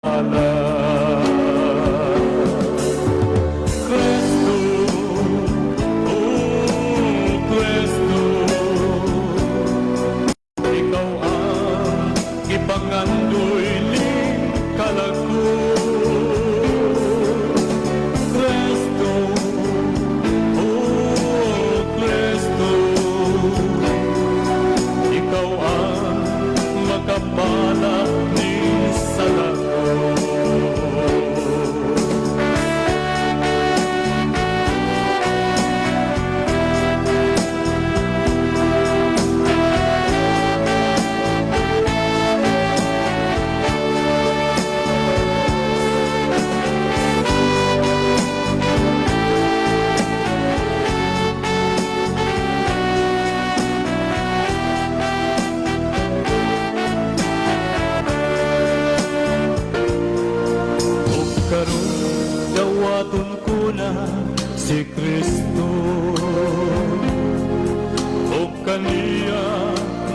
Kristo, oh Kristo, ikaw ang gipangandoy ning kalag ko. Kristo, oh Kristo, ikaw ang makapala ning sala ko. Ug karon dawaton ko na si Kristo, ug kaniya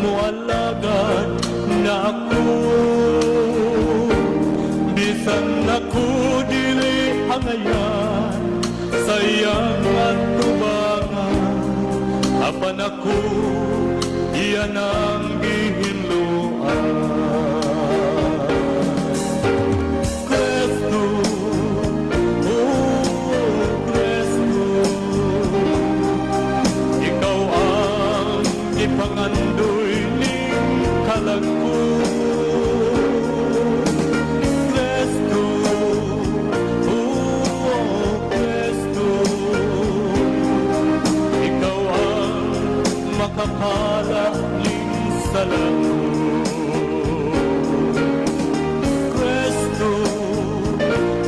moalagad na ako, bisan ako dili hangayan sa iyang atubangan, apan ako iya nang gihinloan. Kristo, oh Kristo, ikaw ang gipangandoy ning kalag ko. Kristo, oh Kristo, ikaw ang makapala ning sala ko. Kristo,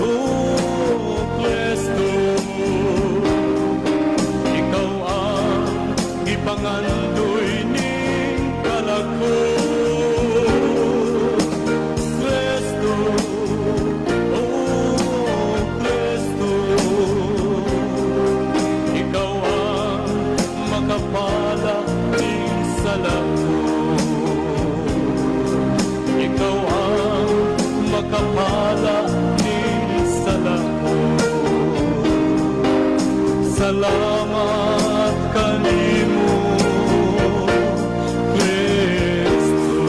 oh Kristo, ikaw ang gipangandoy ning kalag ko. Kristo, oh Kristo, ikaw ang makapala ning sala ko. Ikaw ang makapala ning sala ko. Salamat kanimo, Kristo.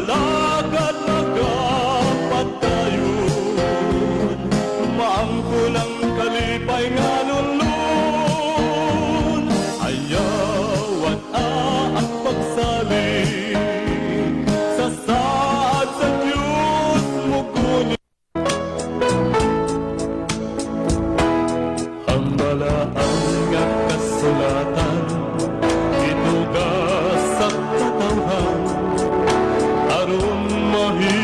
Alagad magapadayon, maangkon ang kalipay nga lunlun. Ayaw at ang pagsalig sa saad sa Diyos muguni. Ang balaan nga kasulatan ituga sa katawhan aron mahimo.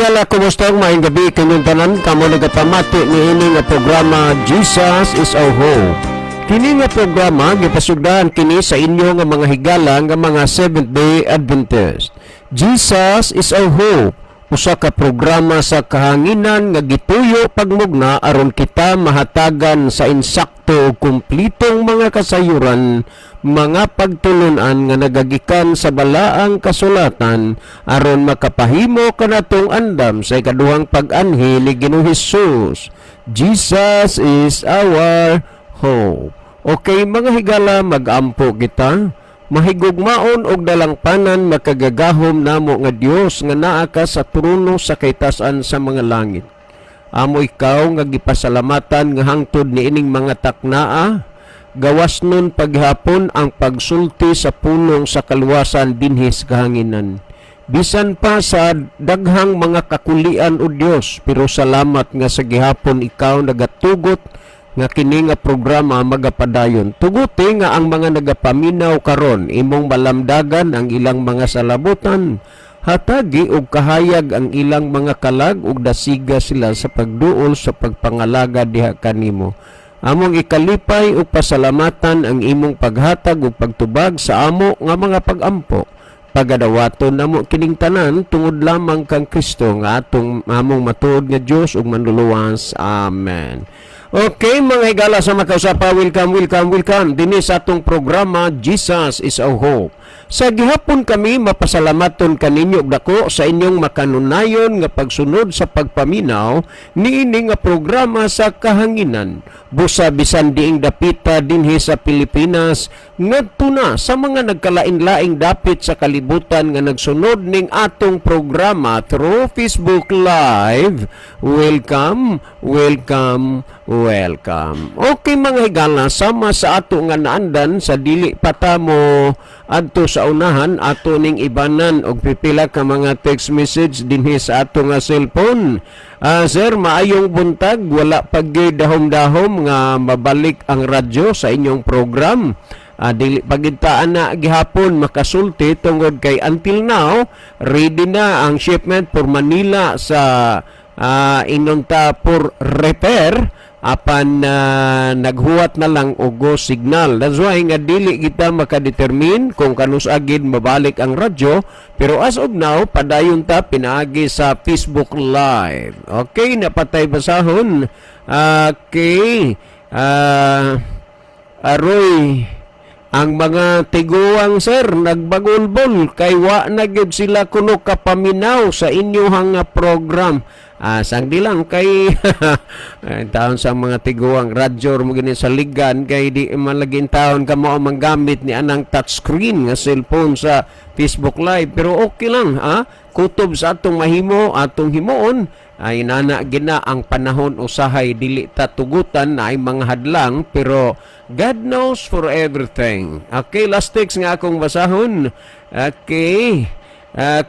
Higala, kumusta? Maayong gabi kanyong tanan, kamo nagapamati niini nga programa, Jesus is Our Hope. Kini nga programa gipasugdahan kini sa inyo nga mga higala nga mga Seventh Day Adventist. Jesus is Our Hope, usa ka programa sa kahanginan nga gituyo pagmugna aron kita mahatagan sa insakto ug kumplitong mga kasayuran, mga pagtulunan nga nagagikan sa balaang kasulatan aron makapahimo kanatong andam sa ikaduhang pag-anhi ni Ginoong Hesus. Jesus is our hope. Okay, mga higala, mag-ampo kita. Mahigugmaon og dalangpanan, makagagahom namo nga Dios nga naa ka sa trono sa kaytasan sa mga langit. Amo ikaw nga gipasalamatan nga hangtod niining mga taknaa gawas nun paghapon ang pagsulti sa pulong sa kaluwasan dinhi sa kahanginan. Bisan pa sa daghang mga kakulian, o Dios, pero salamat nga sa gihapon ikaw nagatugot nga kini nga programa magapadayon. Tuguti nga ang mga nagapaminaw karon imong malamdagan ang ilang mga salabutan. Hatagi og kahayag ang ilang mga kalag ug dasiga sila sa pagduol sa pagpangalaga diha kanimo. Among ikalipay ug pasalamatan ang imong paghatag ug pagtubag sa amo nga mga pagampo. Pagadawaton namo kining tanan tungod lamang kang Kristo nga atong among matuod nga Dios ug manluluwas. Amen. Okay, mga higala sa makausapa, welcome, welcome, welcome dinhi sa atong programa, Jesus is Our Hope. Sa gihapon kami mapasalamaton kaninyo og dako sa inyong makanunayon nga pagsunod sa pagpaminaw niini nga programa sa kahanginan. Busa bisan diing dapita dinhi sa Pilipinas ngadto na sa mga nagkalain-laing dapit sa kalibutan nga nagsunod ning atong programa through Facebook Live. Welcome, welcome, welcome. Okay, mga higala, sama sa ato nga naandan sa dili pa ta mo adto sa unahan, ato ning ibanan og pipila ka mga text message dinhi sa ato nga cellphone. Sir, maayong buntag, wala pa gyud dahom-dahom nga mabalik ang radyo sa inyong program. Dili pa gyud ta ana gihapon makasulti tungod kay until now ready na ang shipment for Manila sa inunta for repair, apan naghuwat na lang og go signal. That's why nga dili kita makadetermine kung kanus-a gid mabalik ang radyo, pero as of now padayon ta pinaagi sa Facebook Live. Okay, napatay basahon. Okay. Aroy, ang mga tiguang, sir, nagbagulbol kay wa na gyud sila kuno kapaminaw sa inyong nga program. Sangdi lang kay ay, taon sa mga tiguang radyo mo gini sa ligan kay di man lagi taon kamo ang manggamit ni anang touchscreen nga cellphone sa Facebook Live, pero okay lang ha, kutob sa atong mahimo atong himuon ay nana gina ang panahon. Usahay dili ta tugutan na ay mga hadlang, pero God knows for everything. Okay, last text nga akong basahon. Okay.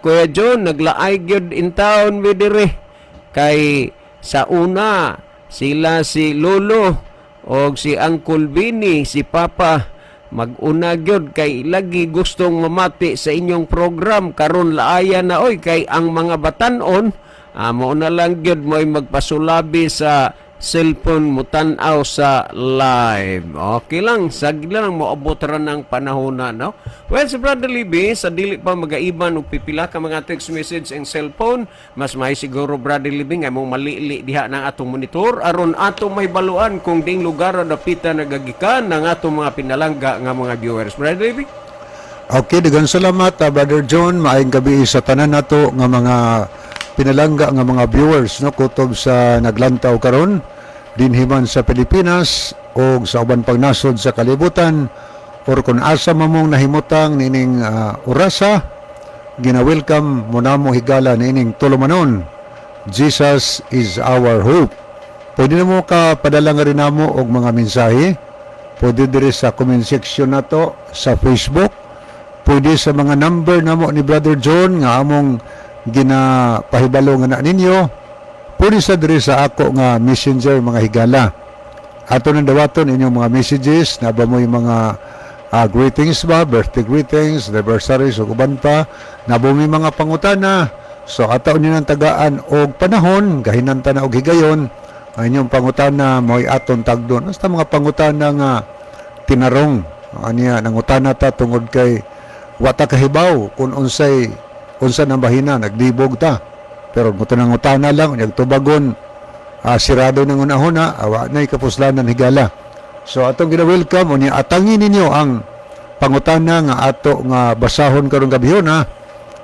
Kuya John, naglaay gyud in town mi dire kay sa una sila si Lolo og si Uncle Bini, si Papa mag-una gyud kay lagi gustong mamati sa inyong program. Karon laaya na oy kay ang mga batanon mo na lang gyud mo'y magpasulabi sa cellphone mo tan-aw sa live. Okay lang, sagi lang moabot ra ng panahon na, no? Well, si Brother Libby, sa dili pa magaiban og pipila ka mga text message ang cellphone, mas may siguro, Brother Libby, nga mong malili diha ng atong monitor aron atong may baluan kung ding lugar ra dapita nagagikan ng atong mga pinalangga nga mga viewers. Brother Libby? Okay, daghang salamat, Brother John. Maayong gabi sa tanan nato nga mga pinalangga nga mga viewers, no, kutob sa naglantaw karon dinhi man sa Pilipinas o sa uban pang nasod sa kalibutan or kung asa man mong nahimutang nining orasa, gina-welcome mo namo, higala, nining tulumanon, Jesus is Our Hope. Pwede na mo ka padala nga rin namo og mga mensahe. Pwede diri sa comment section nato sa Facebook. Pwede sa mga number namo ni Brother John nga among ginapahibalo nga na ninyo. Pwede sa diri sa ako nga messenger, mga higala. Ato nang dawaton inyong mga messages na ba mo yung mga greetings ba, birthday greetings, anniversaries ug uban pa, na ba mo yung mga pangutana. So ato ninyo nang tagaan og panahon, gahinan ta na og higayon ang inyong pangutana, mo'y aton tagdon. Basta mga pangutana nga tinarong aniya, nangutana ta tungod kay wa ta kahibaw kung unsay unsa nang bahina, naglibog ta. Pero mo nangutana lang, unyag tubagon, sirado ng unahuna, awa na'y kapuslanan, higala. So atong gina-welcome unya, atangin ninyo ang pangutana nga ato nga basahon karong gabihon ha,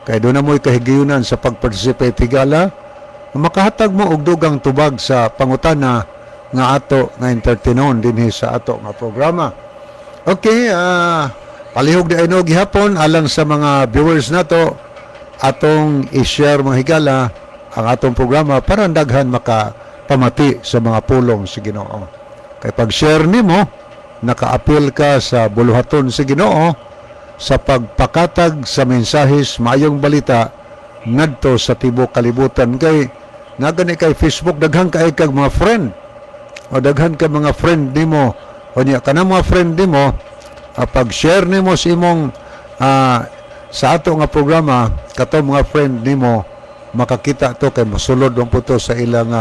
kay doon na mo'y kahigayunan sa pag-participate, higala, makahatag mo og dugang tubag sa pangutana nga ato nga entertainon dinhi sa ato nga programa. Okay, palihog di no gihapon alang sa mga viewers nato, atong i-share, mga higala, ang atong programa para ang daghan makapamati sa mga pulong sa Ginoo. Kay pag share nimo, naka-appeal ka sa buluhaton sa Ginoo sa pagpakatag sa mensahes maayong balita ngadto sa tibok kalibutan, kay nagani kay Facebook, daghan kay kag mga friend o daghan ka mga friend nimo. O niya kanang mga friend nimo, pag share nimo sa imong sa ato nga programa, kato mga friend nimo makakita to kay mosulod man po to sa ilang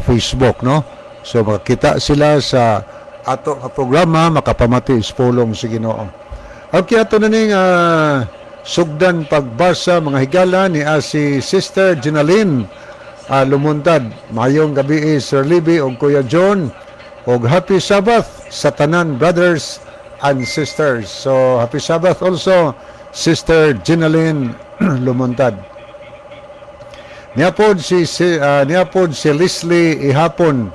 Facebook, no? So makakita sila sa ato nga programa, makapamati sa pulong sa Ginoo. Okay, ato na ning sugdan pagbasa, mga higala, ni si Sister Ginaline Lumuntad. Mayong gabi, Sir Libby og Kuya John, og happy Sabbath sa tanan brothers and sisters. So happy Sabbath also, Sister Ginaline Lumuntad. Niya pod si Leslie Ihapon.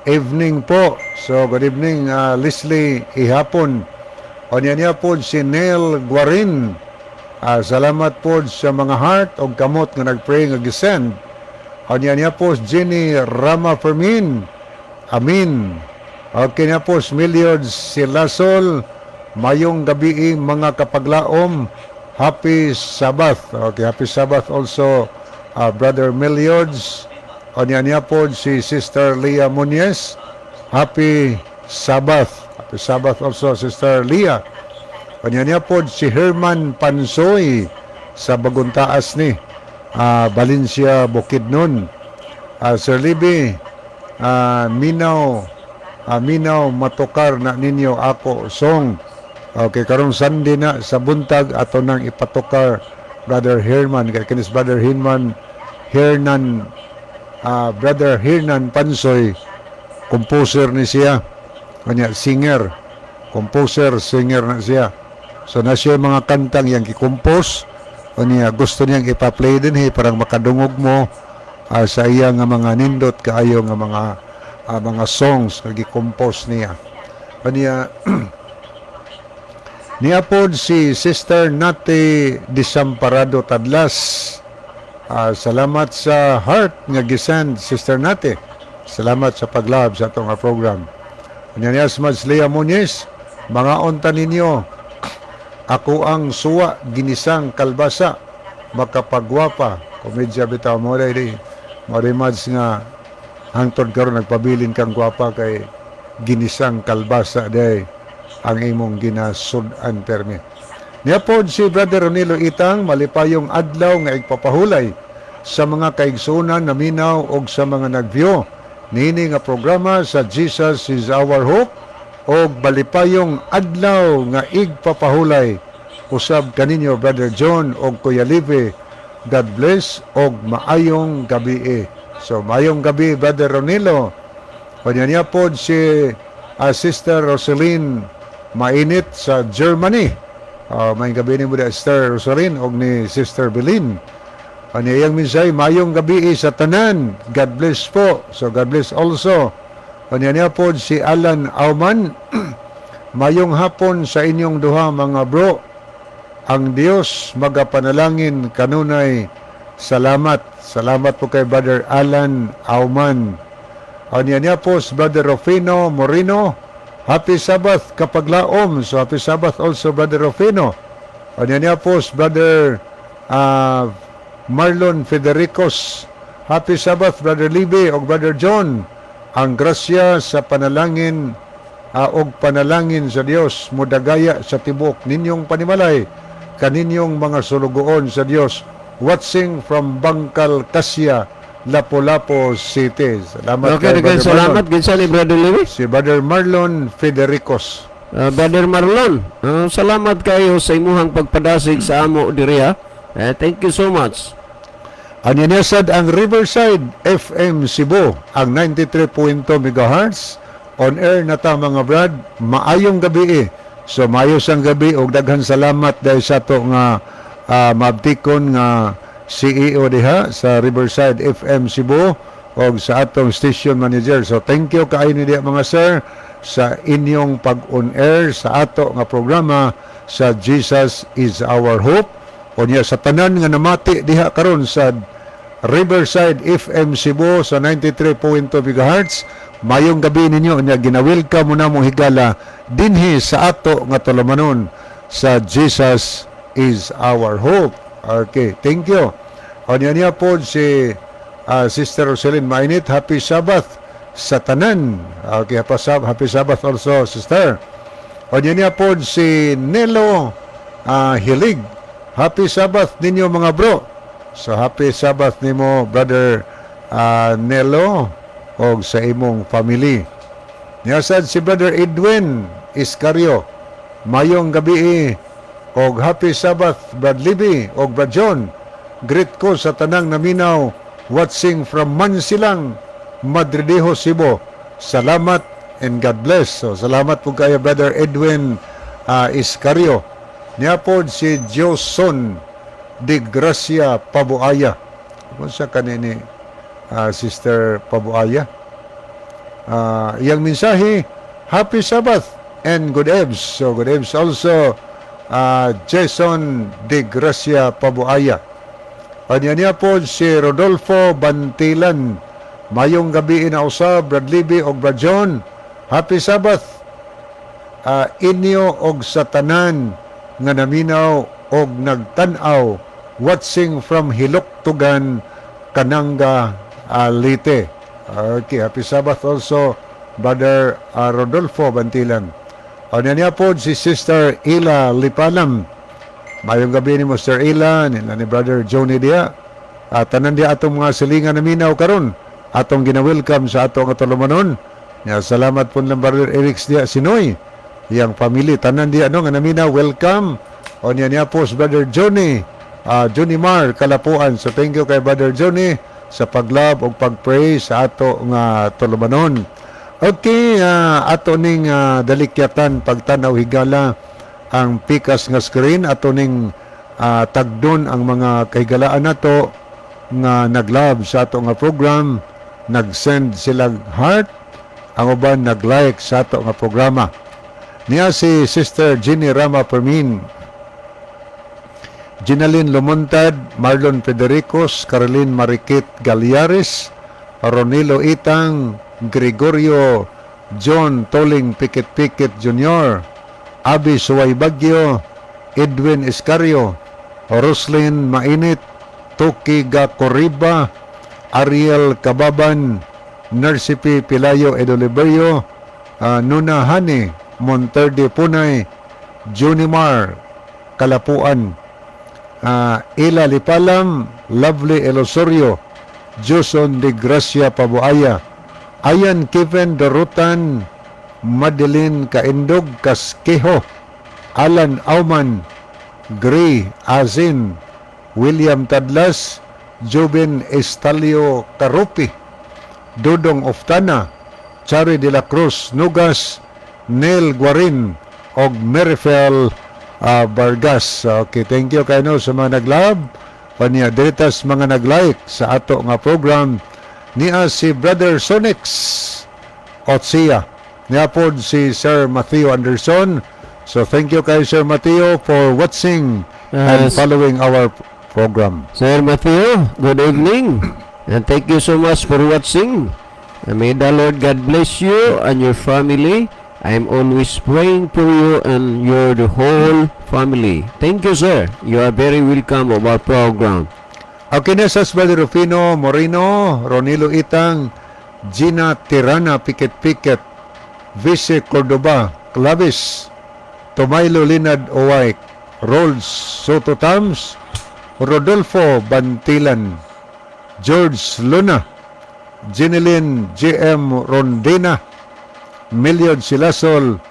Evening po. So good evening, Leslie Ihapon. O niya pod si Neil Guarin. Salamat po sa mga heart o kamot nga nagpray nga gisend. O niya po si Jenny Rama Fermin. Amin. Okay niya po si Miliod Silasol. Mayong gabi, mga kapaglaom. Happy Sabbath. Okay, happy Sabbath also, Brother Miliods. O niya po si Sister Leah Muñez. Happy Sabbath. Happy Sabbath also, Sister Leah. O niya po si Herman Pansoy sa Baguntaas ni Valencia, Bukidnon. Sir Libby, minaw matukar na ninyo ako song. Okay, karong Sunday na sa buntag ato nang ipatukar, Brother Herman, kay kinis Brother Herman Hernan, Brother Hernan Pansoy, composer ni siya. Kanya singer, composer, singer na siya. So na siya mga kantang yang gi-compose o niya gusto niyang ipa-play din eh, parang makadungog mo sa iya nga mga nindot kaayo nga mga songs nga gi-compose niya. Kanya niya pod si Sister Nati Disamparado Tadlas. Salamat sa heart nga gisend, Sister Nati. Salamat sa paglab sa atong nga program. Kanya niya si Mads Lea Muñez, mga unta ninyo, ako ang suwa ginisang kalbasa, makapagwapa. Komedya bitaw mo di. Mo di, Mads, nga hangtod karon nagpabilin kang gwapa kay ginisang kalbasa day ang imong ginasud-an permi. Niya pod si Brother Ronilo Itang, malipayong adlaw nga igpapahulay sa mga kaigsunan naminaw og sa mga nag-view niini nga programa sa Jesus is Our Hope, og malipayong adlaw nga igpapahulay usab kaninyo, Brother John og Kuya Live. God bless og maayong gabi. So maayong gabi, Brother Ronilo. Kanya niya pod si Sister Roseline Mainit sa Germany. Maayong gabi nimo da, Sister Roseline, og ni Sister Belin. Kanya iyang mensahe, mayong gabi sa tanan. God bless po. So God bless also. Kanya niya pod si Alan Auman. Mayong hapon sa inyong duha, mga bro. Ang Dios magapanalangin kanunay. Salamat. Salamat po kay Brother Alan Auman. Anya niya po si Brother Rufino Moreno. Happy Sabbath, kapaglaom. So happy Sabbath also, Brother Rufino. Anya niya po si Brother Marlon Federicos. Happy Sabbath, Brother Libby o Brother John. Ang grasya sa panalangin og panalangin sa Dios mudagaya sa tibok ninyong panimalay kaninyong mga sulugoon sa Dios. Watching from Bangkal, Cassia, Lapu-Lapu City. Salamat Okay, kay daghang Brother salamat Marlon. Kinsa ni Brother Louis? Si Brother Marlon Federicos. Brother Marlon, salamat kayo sa imuhang pagpadasig sa amo diri ha. Thank you so much. Anya sad ang Riverside FM Cebu, ang 93.2 MHz. On air na ta, mga brad. Maayong gabi eh. So maayos ang gabi og daghan salamat dahil sa ato nga maabtikon nga CEO diha sa Riverside FM Cebu og sa atong station manager. So thank you kaayo ni diha, mga sir, sa inyong pag-on air sa ato nga programa sa Jesus is Our Hope. Unya sa tanan nga namati diha karon sa Riverside FM Cebu sa 93.2 MHz, mayong gabi ninyo. Unya gina-welcome mo namo higala dinhi sa ato nga tulumanon sa Jesus is Our Hope. Okay, thank you. Unya niya po si Sister Roselyn Mainit, happy Sabbath sa tanan. Okay, happy Sabbath also, Sister. Unya niya po si Nelo Hilig. Happy Sabbath ninyo, mga bro. So happy Sabbath nimo, Brother Nelo, og sa imong family. Niya sad si Brother Edwin Iscario. Mayong gabi og happy Sabbath, Brad Libby og Brad John. Greet ko sa tanang naminaw watching from Mansilang, Madridejo, Cebu. Salamat and God bless. So salamat po kayo, Brother Edwin Iscario. Niya po si Joson de Gracia Pabuaya. Kung sa kanini Sister Pabuaya. Iyang mensahe, "Happy Sabbath and good eves." So good eves also, Jason de Gracia Pabuaya. Kanya niya po si Rodolfo Bantilan. Mayong gabi na usab, Brad Libby og Brad John. Happy Sabbath inyo og sa tanan nga naminaw og nagtan-aw, watching from Hiluktugan, Kananga, Leyte. Okay, happy Sabbath also, Brother Rodolfo Bantilan. O niya po si Sister Ila Lipalam. Mayong gabi ni Mr. Ila, nila ni Brother Johnny diya. At tanan diya atong mga silingan na minaw karon. Atong gina-welcome sa atong tulumanon. Ya, salamat po lang Brother Eric diya Sinoy. Iyang family tanan diya no nga naminaw, welcome. O niya niya po si Brother Johnny, Johnny Mar Kalapuan. So thank you kay Brother Johnny sa paglove o pag-pray sa ato nga tulumanon. Okay, ato ning dalikyatan pagtanaw higala ang pikas nga screen, ato ning tagdon ang mga kahigalaan nato nga naglove sa ato nga program, nag-send sila heart, ang uban nag-like sa ato nga programa. Niya si Sister Jenny Rama Permin, Ginalyn Lumontad, Marlon Federicos, Caroline Marikit Galiares, Ronilo Itang, Gregorio John Toling Pikit Pikit Jr., Abi Suway Bagyo, Edwin Escario, Roslyn Mainit, Toki Gakoriba, Ariel Kababan, Narcipi Pilayo Edoliberio, Nuna Hani, Monterde Punay, Junimar Kalapuan, Ila Lipalam, Lovely Elosorio, Joson de Gracia Pabuaya, Ayan Kevin Dorutan, Madeline Kaindog Kaskeho, Alan Auman, Gray Azin, William Tadlas, Jobin Estalio Karupi, Dodong Oftana, Chari de la Cruz Nugas, Neil Guarin, og Merifel Vargas. Okay, thank you kayo sa mga nag-love. Paniya diritas mga nag-like sa ato nga program. Niya si Brother Sonix Otsia. Niya po si Sir Matthew Anderson. So thank you kay Sir Matthew for watching and following our program. Sir Matthew, good evening. And thank you so much for watching. And may the Lord God bless you and your family. I'm always praying for you and your the whole family. Thank you, sir. You are very welcome of our program. Okay na sa Brother Rufino Moreno, Ronilo Itang, Gina Tirana Pikit Pikit, Vice Cordoba, Clavis, Tomaylo Linad Owike, Rolls Soto Tams, Rodolfo Bantilan, George Luna, Jeneline J.M. Rondena, Million Silasol,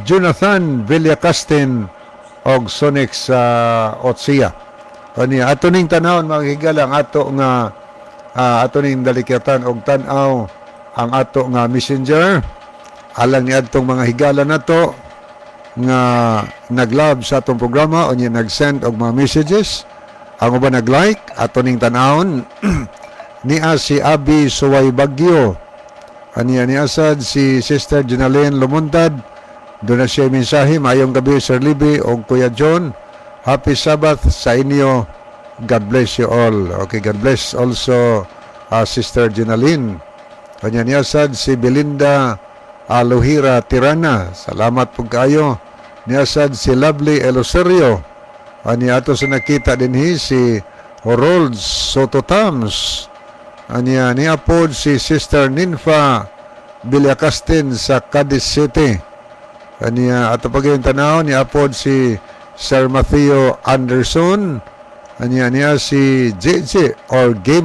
Jonathan Villacastin, og Sonic sa Otsia. Kani ato ning tanawon, mga higala, ang ato nga ato ning dalikyatan og tan-aw ang ato nga Messenger alang ni adtong mga higala nato nga nag-love sa atong programa o niya nag-send og mga messages. Ang uban nag-like. Ato ning tan-awon niya si Abi Suway Bagyo. Aniya ni asad si Sister Jenaline Lumuntad. Doon na siya mensahe: "Maayong gabi, Sir Libby o Kuya John. Happy Sabbath sa inyo. God bless you all." Okay, God bless also, Sister Jenaline. Kanya niya sad si Belinda Alohira Tirana. Salamat po kayo. Niya sad si Lovely Eloserio. Aniya ato sa nakita dinhi si Harold Sototams. Aniya niya po si Sister Ninfa Villacastin sa Cadiz City. Aniya ato pag yung tanaw niya po si Sir Matthew Anderson. Aniya niya si JJ or Gay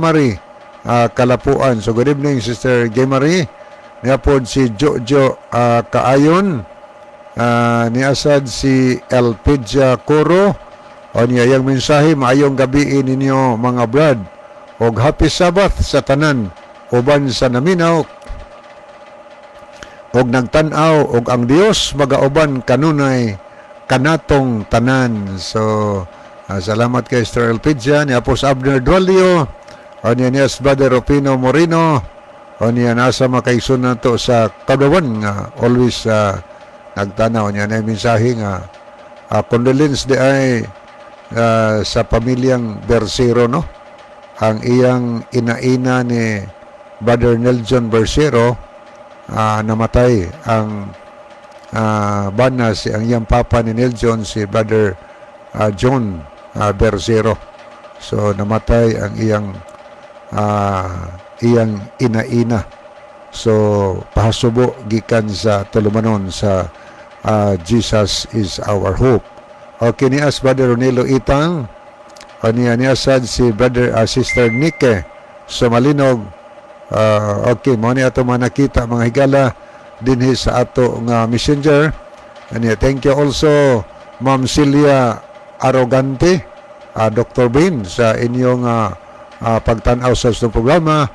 Kalapuan. So good evening, Sister Gay. Niya po si Jojo Kaayon. Niya sad si Elpidia Coro. O niya yung mensahe: "Maayong gabi ninyo, mga brad. Og happy Sabbath sa tanan uban sa naminaw og nagtan-aw og ang Dios magauban kanunay kanatong tanan." So salamat kay Sister Elpidia. Ni Apos Abner Dualio. O niya niya si Brother Rufino Moreno. O niya nasa makaigsoon nato sa Kadawan nga always nagtanaw niya na mensahe nga condolence di ay sa pamilyang Bersero, no, ang iyang inaina ni Brother Nelson Bersero, namatay ang bana, si ang iyang papa ni Nelson, si Brother John Bersero. So namatay ang iyang ina-ina. So pahasubo gikan sa tulumanon sa Jesus Is Our Hope. Okay, ni as Brother Ronelo Itang. Aniya niya sad si Brother Sister Nike Sumalinog. Okay, mo ni ato mga nakita, mga higala, dinhi sa ato nga Messenger. Aniya, thank you also, Ma'am Celia Arrogante, Dr. Bin, sa inyong pagtan-aw sa atong programa.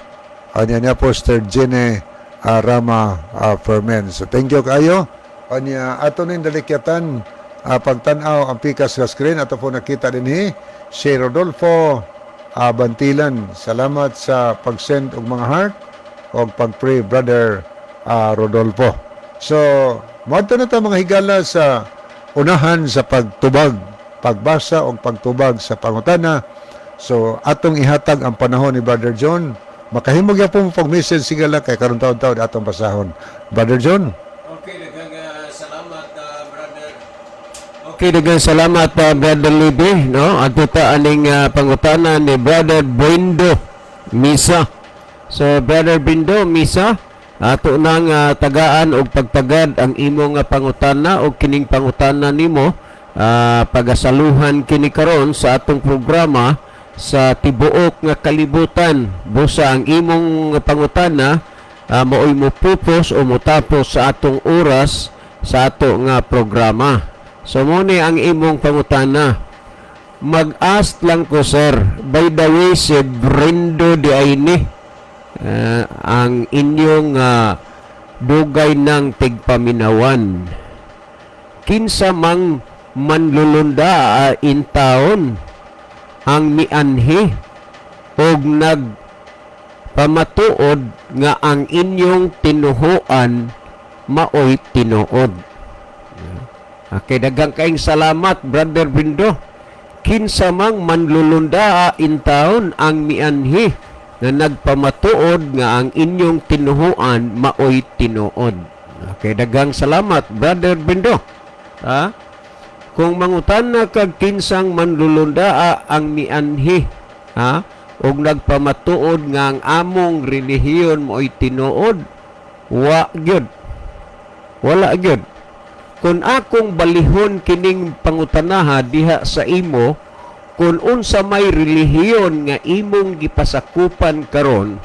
Aniya niya po Sister Jenny Rama Fermen. So thank you kayo. Aniya ato ning dalikyatan pagtan-aw ang pikas sa screen. Ato po nakita dinhi si Rodolfo Bantilan. Salamat sa pag-send og mga heart og pag-pray, Brother Rodolfo. So, moadto na ta, mga higala, sa unahan sa pagtubag, pagbasa og pagtubag sa pangutana. So, atong ihatag ang panahon ni Brother John. Makahimo gyapon mo pag-message, higala, kay karon taon-taon atong basahon. Brother John. Okay, daghang salamat, brother. Okay, daghang salamat, Brother Libby, no? Adto ta aning pangutana ni Brother Brindo Misa. So Brother Brindo Misa, ato nang tagaan og pagtagad ang imong pangutana og kining pangutana nimo pagasaluhan kini karon sa atong programa sa tibuok nga kalibutan. Busa ang imong pangutana maoy mopupos o motapos sa atong oras sa ato nga programa. So mo ni ang imong pangutana. "Mag-ask lang ko, sir. By the way, si Brendo di ay ni ang inyong dugay ng tigpaminawan. Kinsa mang manlulunda in taon ang mianhi og nag pamatuod nga ang inyong tinuhuan maoy tinuod?" Okay, daghang kaing salamat, Brother Brindo. Kinsa mang manlulunda in taon ang mianhi nga nagpamatuod nga ang inyong tinuhuan maoy tinuod? Okay, daghang salamat, Brother Brindo. Ha? Kung mangutana kag kinsang manlulunda ang mianhi, ha, og nagpamatuod nga ang among relihiyon mo'y tinuod, wa gyud. Wala gyud. Kung akong balihon kining pangutanaha diha sa imo, Kung unsa may relihiyon nga imong gipasakupan karon,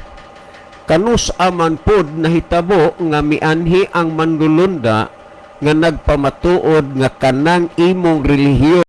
kanus aman pod nahitabo nga mianhi ang manlulunda nga nagpamatuod nga kanang imong relihiyon